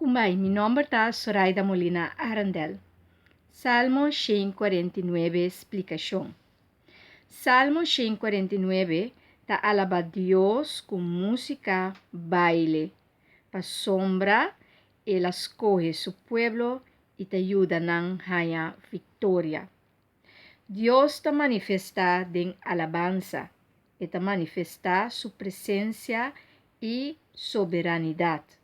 Kumbai, mi nòmber ta Soraida Molina Arendel. Salmo 149 splikashon. Salmo 149 ta alabá Dios ku músika, baile, pasobra el a skohe su pueblo i ta yuda nan haña viktoria. Dios ta manifestá den alabansa, e ta manifestá su presensia i soberanidat.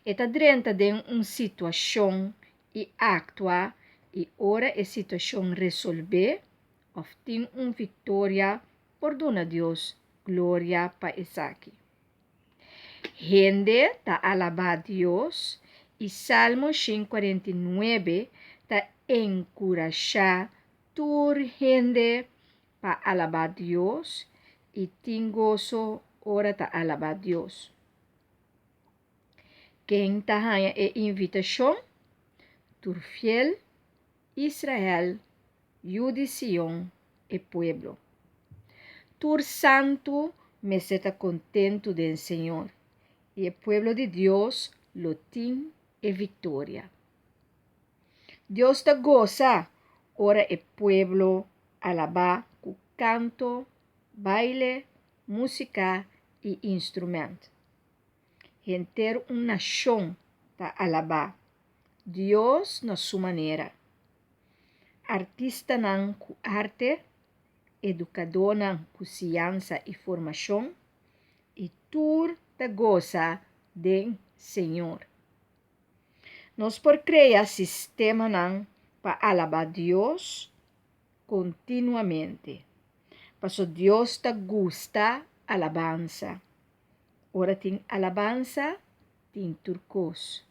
E ta drenta den un situashon i aktua i ora e situashon resolvé òf tin un viktoria por duna Dios gloria pa esaki. Hende ta alabá Dios i Salmo 149 ta enkurashá tur hende pa alabá Dios i tin goso ora ta alabá Dios. Ken ta haña e invitashon? Tur fiel, Israel, yu di Sion, e pueblo. Tur santu mester ta kontentu den Señor, i e pueblo di Dios lo tin e viktoria. Dios ta gosa ora e pueblo alabá ku kanto, baile, músika i instrumènt. Henter un nashon ta alabá Dios na su manera. Artistanan ku arte, edukadónan ku siansa i formashon, i tur ta gosa den Señor. Nos por krea sistemanan pa alabá Dios kontinuamente, paso Dios ta gusta alabansa. Ora tin alabansa, tin tur kos.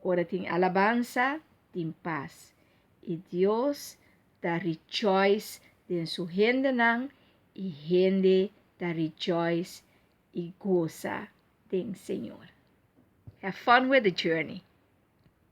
Ora tin alabansa, tin pas. I Dios ta rejoice den su hendenan i hende ta rejoice i gosa den Señor. Have fun with the journey.